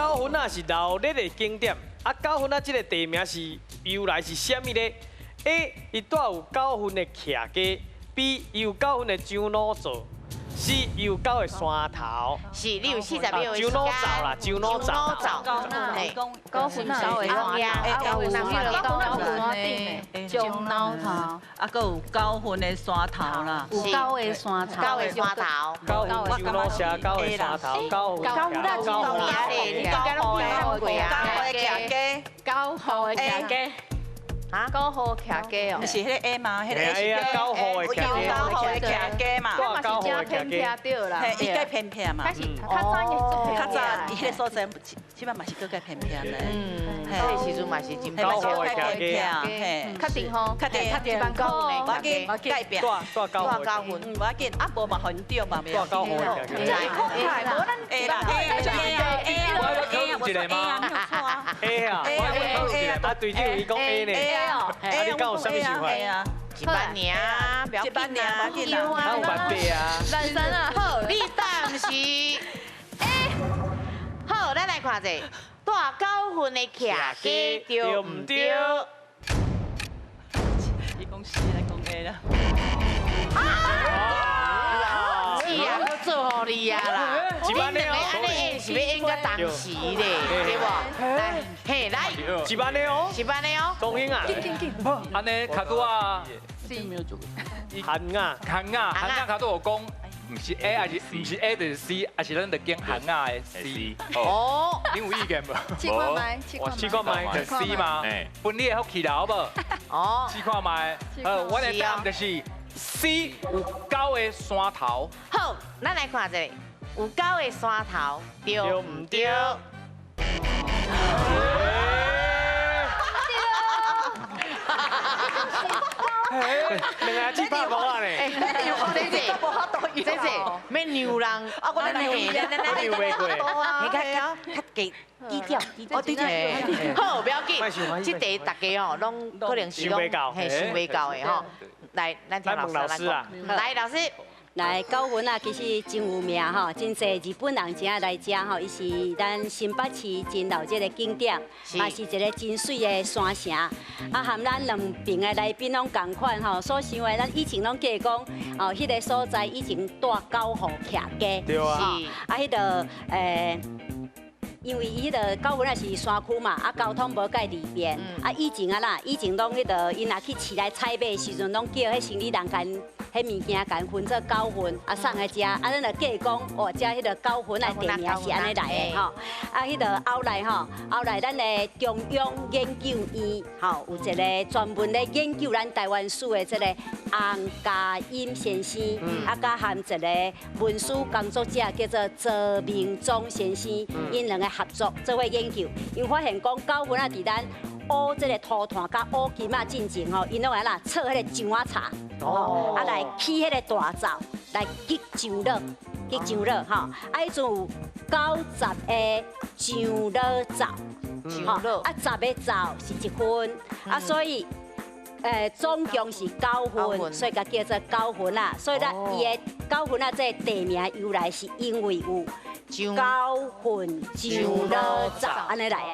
九份仔是闹熱的景點，啊，九份仔這个地名是由來是啥物呢？A. 伊蹛有九份的徛家，B. 伊有九份的樟腦灶，C. 伊有九个山頭。是，你有40秒的時間。樟腦灶啦，樟腦灶。灶。嘿。九份仔的九份仔九份仔樟腦頭，啊，閣有九份的山頭啦，有九个山頭，九个山頭。九份樟腦社，九个山頭，九份九份仔真有名咧，你應該攏聽過啊。九號的徛家，九號的徛家。啊，九號徛家哦，是彼個 A 嘛？彼個 A 是九號的徛家，九號的徛家嘛，嘛是真偏僻對啦，嘿，伊較偏僻嘛。較早伊較早伊彼个所在，這擺嘛是閣較偏僻咧。嗯，彼个時陣嘛是真九號的徛家，嘿，確定吼，確定，確定，九份無要緊，改變，蹛九蹛九份，無要緊，啊無嘛分著嘛，蹛九號的徛家。這是空台，無咱 A 啦 A 啊 A 啊 A 啊 A 啊，我說 A 啊，沒有錯啊。 A 啊，A 啊，啊隊長伊講 A 呢。啊，啊你敢有啥物想法？一萬爾，不要緊啊，一萬爾，有萬八啊。人生啊，好，你答案是 A。好，咱來看者，蹛九份的徛家對毋對？伊講 C 來講 A 啦。是啊，閣做予你啊啦！一萬你兩个按呢演是欲演到當時咧，對無？來，嘿，來，一萬个哦，一萬个哦。中興啊，緊緊緊，按呢較拄仔，韓啊，韓仔，韓仔較拄有講，毋是 A，還是毋是 A 就是 C，還是咱就揀韓仔的 C。哦，你有意見無？試看覓，試看覓，就 C 嘛。分你的福氣啦，好無？哦，試看覓。好，我的答案就是 C，有九个山頭。好，咱來看一下，有九个山頭，對毋對？兩个七拍無啊咧，姐姐，姐姐，欲讓人，啊，我來讓讓袂過，你較較較低低調，哦，低調。好，不要緊，這題大家吼攏可能是講嘿想袂到的吼。來，咱聽老師來講。來，老師。來，九份啊，其實真有名吼，真濟日本人真愛來遮吼，伊是咱新北市真鬧熱的景點，嘛是一个真媠的山城。啊，含咱兩邊的來賓攏仝款吼，所想的咱以前攏記講，哦，彼个所在以前蹛九號徛家，對啊，啊，彼个因為伊彼个九份仔是山區嘛，啊交通無蓋利便，啊以前啊啦，以前攏彼个𪜶若去市內採買的時陣，攏叫彼生理人共彼物件共分做九份，啊送來遮，啊咱就計講，哦，遮彼个九份仔地名是按呢來的吼，啊彼个後來吼，後來咱的中央研究院吼，有一个專門咧研究咱台灣史的這个洪家殷先生，啊佮含一个文史工作者叫做周明忠先生，𪜶兩个合作做伙研究，𪜶發現講九份仔佇咱挖這个塗炭佮挖金仔進前吼，𪜶攏會啦採彼个樟仔柴，哦，啊來起彼个大灶來激樟腦，激樟腦吼，啊彼陣有90个樟腦灶，吼，啊十个灶是一份，啊所以總共是九份，所以共叫做九份仔。所以咱伊的九份仔這个地名由來是因為有九份樟腦灶按呢來的。